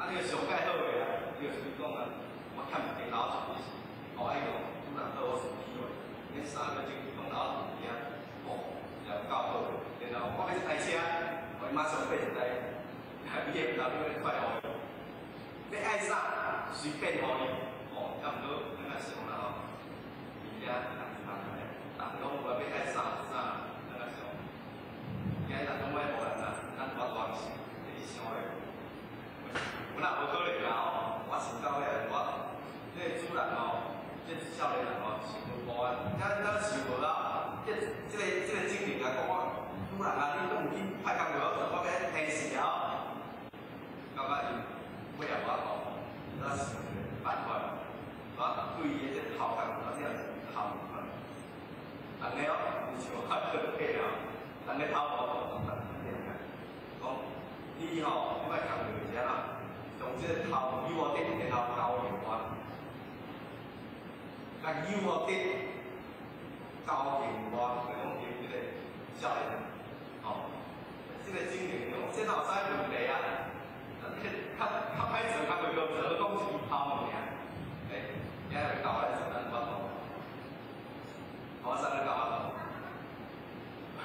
啊，你个上蓋好个啊，你就是講啊，我欠一間老厝，你是哦愛用主人好，我是起落，恁3個鐘講老厝遐，哦，也夠好。然後我欲一台車，我馬上買一台，你也毋知你欲快予伊，欲愛啥隨便予伊，哦，差毋多咱若想啦吼，物件逐人攏有啊，欲愛啥有啥，咱若想，今日人攏愛予咱啊，咱無法度想，你想咧。我若無可能啦吼，我想到尾，我這個主人吼，這個少年人吼，想無無啊，咱想無啦，這個精靈啊，講我主人啊，你攏有去派工課，我欲提示啊吼，感覺伊尾也無法度，咱想一個辦法，我對伊的這頭殼，我這樣子頭啊，人個哦，毋是我對啊，人個頭殼，講你吼，你莫工課是按怎？用這個頭油仔頂，然後交予我，共油仔頂交予我，來講叫這個少年，吼，這個精靈講，這哪有啥問題啊？較較歹做，較袂好做，講是伊頭爾，欸，今日教咱做，咱無法度，我啥人教我？啊，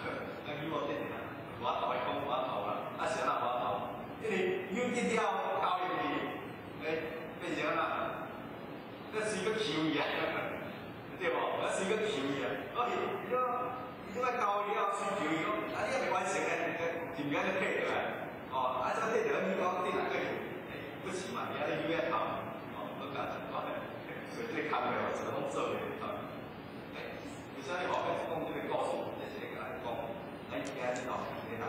油仔頂啊，無法度，伊講無法度啦，啊是按怎無法度？因為油滴了交入去，欸，變成按怎？那是個球伊啊，對無？那是個球伊啊，我伊伊講，伊講交了水球伊講，啊你猶未完成咧，就毋按呢退落來，哦，啊這退落來，你講你若過去，欸，不是嘛？伊按呢油仔頭，哦，我教一寡，所以這個工課做攏做袂到。欸，為啥物我欲講這個故事？這是咧共咱講，咱今日吼一個人。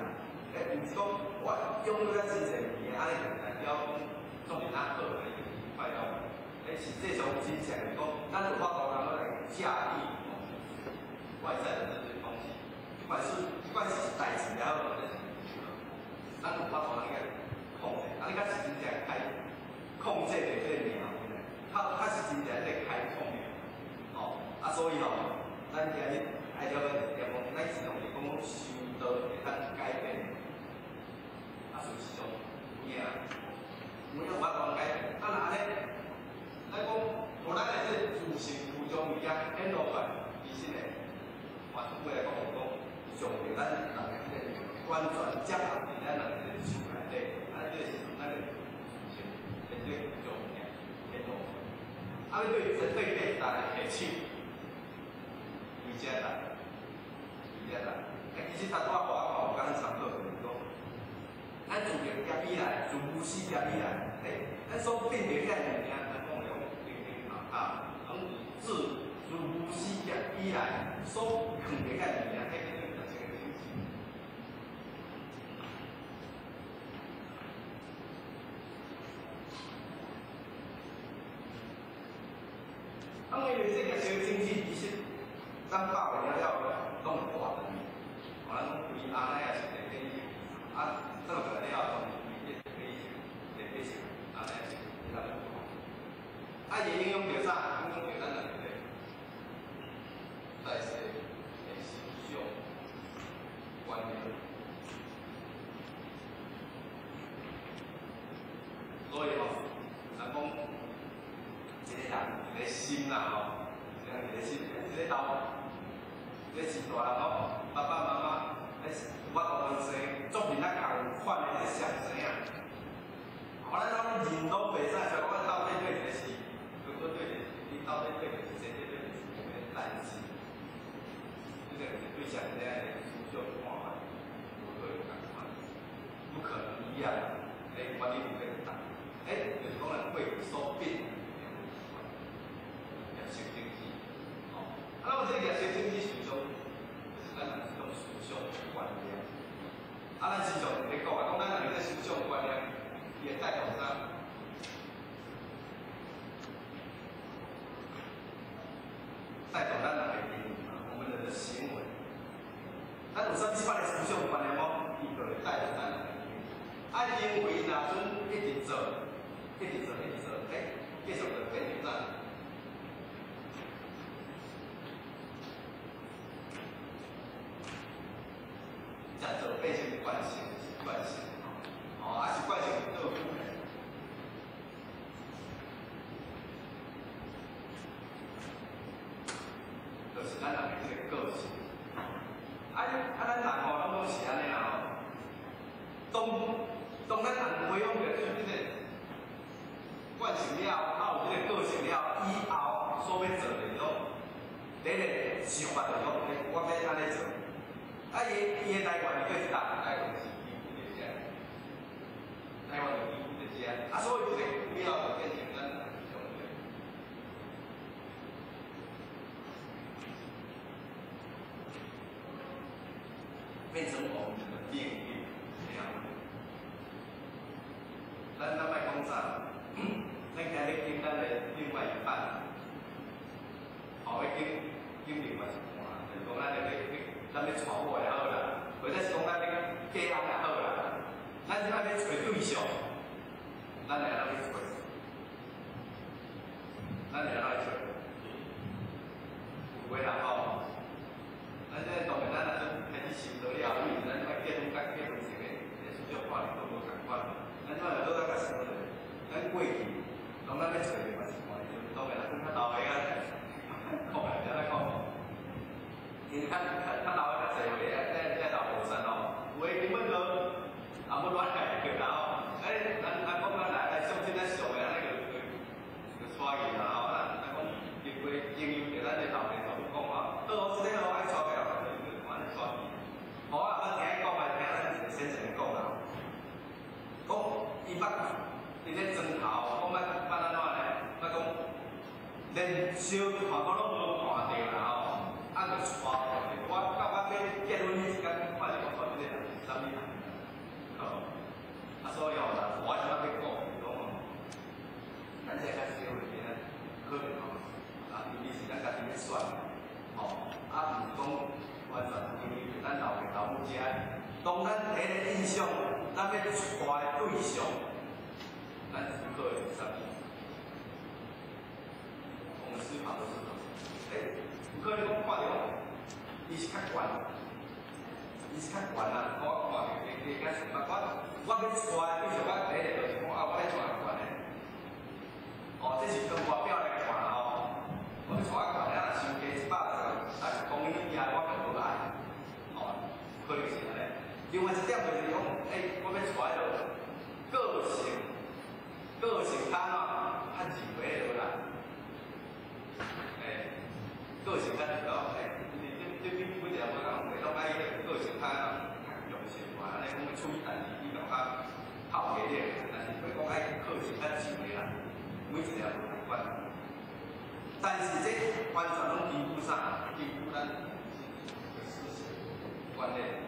欸，毋是講我擁有遮真濟物件，按呢就代表講總是咱好，一定快樂。欸，實際上真正是講，咱有法度通來駕馭外在的這些東西，不管是代誌也好，或者是咱有法度通來控制。啊，你較是真正開控制著這個命，較較是真正咧開創的。哦，啊，所以吼，咱今日愛了解一點講，咱是用是講修道會當改變。啊，事實上有影，有影有法度改變。啊，若按呢，咱講，予咱的這個自性具象物件顯露出來，其實呢，換句話來講，就講上帝咱人的這個完全掌握佇咱人的這個手內底，啊，這個時陣咱的自性的這個具象物件顯露出來。啊，欲對對對大來下手，為啥來？為啥來？啊，其實頭拄仔我有講參考就是講，咱自業以來，自無始劫以來，欸，咱所變著遐物件，咱講的講零零啊，攏自自無始劫以來所囥著遐物件，彼叫做業識的種子。啊，因為這個業識種子，其實咱百年了攏有帶轉去，哦，咱攏規阿奶也是地底性，啊，轉過來了後，當然規這地底性、地底性，阿奶也是咱攏有。啊，伊影響著啥？影響著咱人的在世的思想觀念。所以吼，咱講一個人一個心啦吼，一個人一個心，一個頭，這是大人吼，爸爸媽媽，咧有法度生，做囡仔仝款的這雙生啊。我咱攏認攏袂使，所以講到底對一個是，如果對一個是，你到底對的是誰？對的是啥物代誌？這個是對上個思想看法，無可能仝款，不可能一樣。欸，原理有咧仝，欸，就是講咱過去所變的業識種子，吼。啊，那麼這個業識種子是一種，就是咱人一種思想觀念。啊，咱時常咧講啊，講咱人的思想觀念，伊會帶動啥？帶動咱人的行為嘛，我們人的行為。咱有啥物款的思想觀念無？伊就會帶動咱人的行為。啊，行為若陣一直做，一直做，一直做，欸，繼續就變成啥？才做變成慣性，習慣性，哦，啊習慣性倒轉來，當咱人培養著這個慣性了，啊有這個個性了，以後所欲做的攏，第一個想法就講，我欲按呢做。啊，伊的來源是佗一搭，來源是基本的遮，來源就基本的遮。啊，所以這個了後就變成咱用的，變成我們的命運，這樣。咱莫講啥，咱今日揀咱的另外一半，吼，要揀揀另外一半，就是講咱咧欲咱欲娶某也好啦，或者是講咱欲嫁翁也好啦，咱這擺欲揣對象，咱會按怎去揣？咱會按怎去揣？有的人吼，咱這當然咱若陣開始修道了，因為咱這擺結婚佮結婚前的思想看念攏無仝款，咱這擺就閣較想者，咱過去當咱欲揣另外一半的時陣，當然若講較老的啊，講來安怎講？因為較較老的較濟歲啊，這老後生哦，有的根本就也無戀愛對啦吼。哎，咱講咱來相親咱俗的按呢就娶去啦吼。咱講經過應用著咱的老爸老母講啊，好，這個好愛娶個，就按呢娶去。好啊，我聽伊講啊，聽咱一個先生講啊，講伊捌佇咧床頭，講捌捌按怎呢？捌講連相看我攏無看著啦吼，啊就娶過去。我到我欲結婚彼一工，看著講這個人是啥物人？啊，所以吼，我這擺欲講，講吼，咱這較少的咧，可能吼，啊，尤其是咱家己咧選，吼，啊，毋是講完全因為咱老爸老母遮，當咱第一個印象，咱欲娶的對象，咱思考的是啥物？我們思考的是什麼？欸，有可能講看著講，伊是較懸，伊是較懸啊！我看著加加較順目，我欲娶的對象，我第一個就是講啊，我欲娶較懸的。哦，這是從外表來看吼，我欲娶較懸的，啊，若傷低110公分以下，我就無愛。哦，有可能是按呢。另外一點就是講，欸，我欲娶彼个個性，個性較按怎較自由的落來。欸，個性較自由，欸，因為這這每一個人袂攏愛彼個個性較按怎較強勢嘛，按呢講欲處理代誌比較較較有壓力，但是欲講愛個性較自由的啦，每一個人無仝款。但是這完全攏基於啥？基於咱的思想觀念，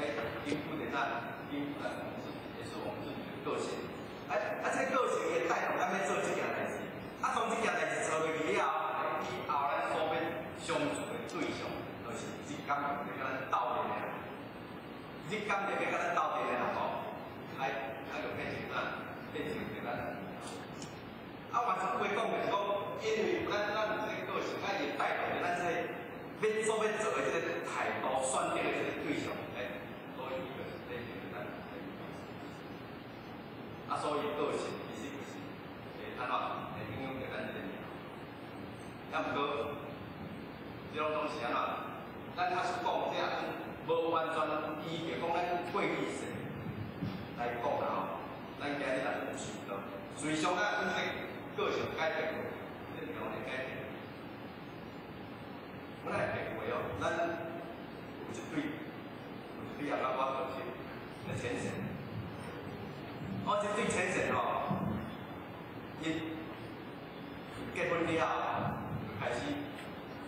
欸，基於的啥？基於咱自己，也是我們自己的個性。啊啊，這個個性會帶動咱欲做這件代誌。啊，當這件代誌做落去了後，以後咱所欲相處的對象，就是日工欲佮咱鬥陣的，日工欲佮咱鬥陣的人吼，哎，啊，就變成啥？變成著咱。啊，換一句話講就是講，因為咱有這個個性，啊，伊會帶動著咱這個欲所欲做的這個態度、選擇的這個對象，欸，所以伊就是變成咱的。啊，所以個性其實就是會按怎會影響著咱這個命。啊，毋過，這攏總是按怎？咱假使講這無完全依著講咱過去世來講啦吼，咱今日若有想到，隨上咱這個個性改變，這個會改變。我來變過哦，咱有一對阿媽我就是的淺顯。我這對淺顯吼，伊結婚了後就開始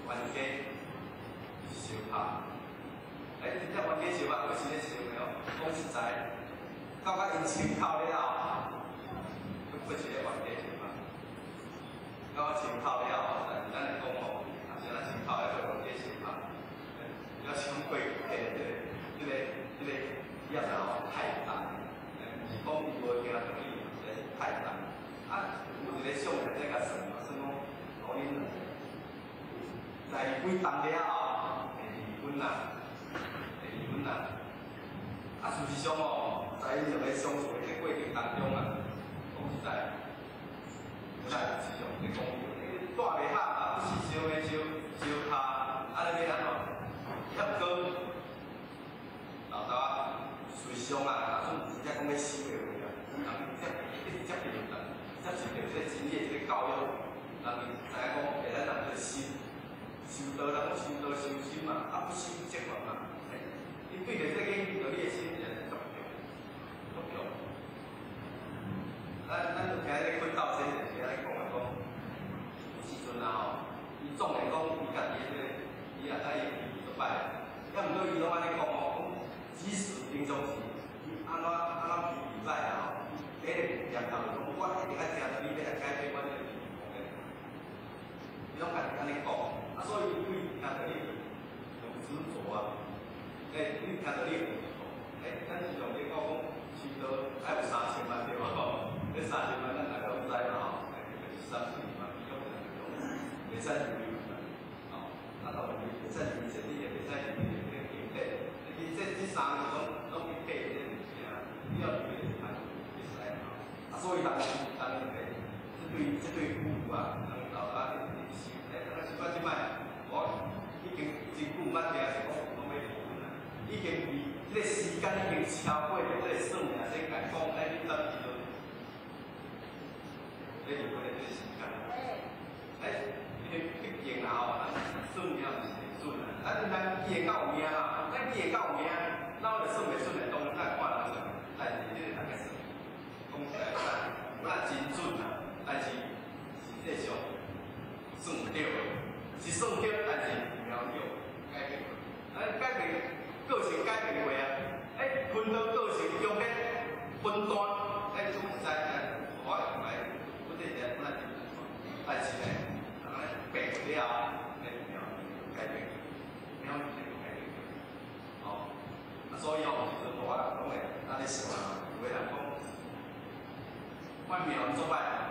冤家相拍。欸，真正冤家相拍，閣是咧相的哦。講實在，到甲𪜶穿透了後，閣是咧冤家相拍。到我穿透了後，但是咱會講吼，也是咱穿透了閣冤家相拍。了傷過這個業吼太重，毋是講伊無聽道理，實在是太重。啊，有一個相片在共算嘛，算講，哦𪜶兩個在幾冬了後會離婚啦，會離婚啦。啊，事實上哦，在𪜶兩個相處的這過程當中啊，講實在，我來是用咧講，住袂合啊，不是相的相相跤，按呢欲按怎？抑閣老豆啊，事實上啊，若算真正講欲修的話啊，人接一直接受人，接受著這個真理的這個教育，人伊知影講會使人這個心修道，人講修道修心嘛，啊不修則亡嘛。你對著這個見著你的心是足強，足強。咱就聽彼個坤道先生是按呢講的講，有時陣啊吼，伊總會講伊家己的這個，伊也知伊脾氣足歹，抑毋過伊攏按呢講吼，講即使平常時伊按怎按怎脾氣歹啊吼，伊第一個念頭就講，我一定愛聽著你欲來改變我這個脾氣。伊攏家己按呢講，啊所以對聽著你用執著啊，欸，你聽著你會欸，咱是用咧講講修道愛有3000萬對無？這三千萬咱大家攏知嘛吼，欸，就是三十二萬，伊講袂使認為嘛，吼，啊，當然袂使認為這你也袂使認為這個經典，你這三個攏去配這物件，你要認為就歹，袂使吼。啊，所以人欸，這對夫婦啊，人老爸一直修，欸，啊，是我這擺，我已經真久毋捌聽是講講欲離婚啊，已經離這個時間已經超過這個算命先共講，欸，你怎時陣咧離婚的這個時間？欸，因為畢竟啊吼，咱算命毋是會準啊，咱記會夠有命啦，咱記會夠有命，哪有算袂準的？當然咱看人算，但是這個大家算，講實在，本來真準啊，但是實際上算毋著，是算著，但是苗有改變，啊改變個性改變話啊，欸，分到個性中間分段，欸，總會使，我來，我這個本來真準，但是呢，人咧變了後，欸，苗改變，苗就改變，哦，啊所以吼，時陣我攏會按呢想啊，有的人講，我命做歹。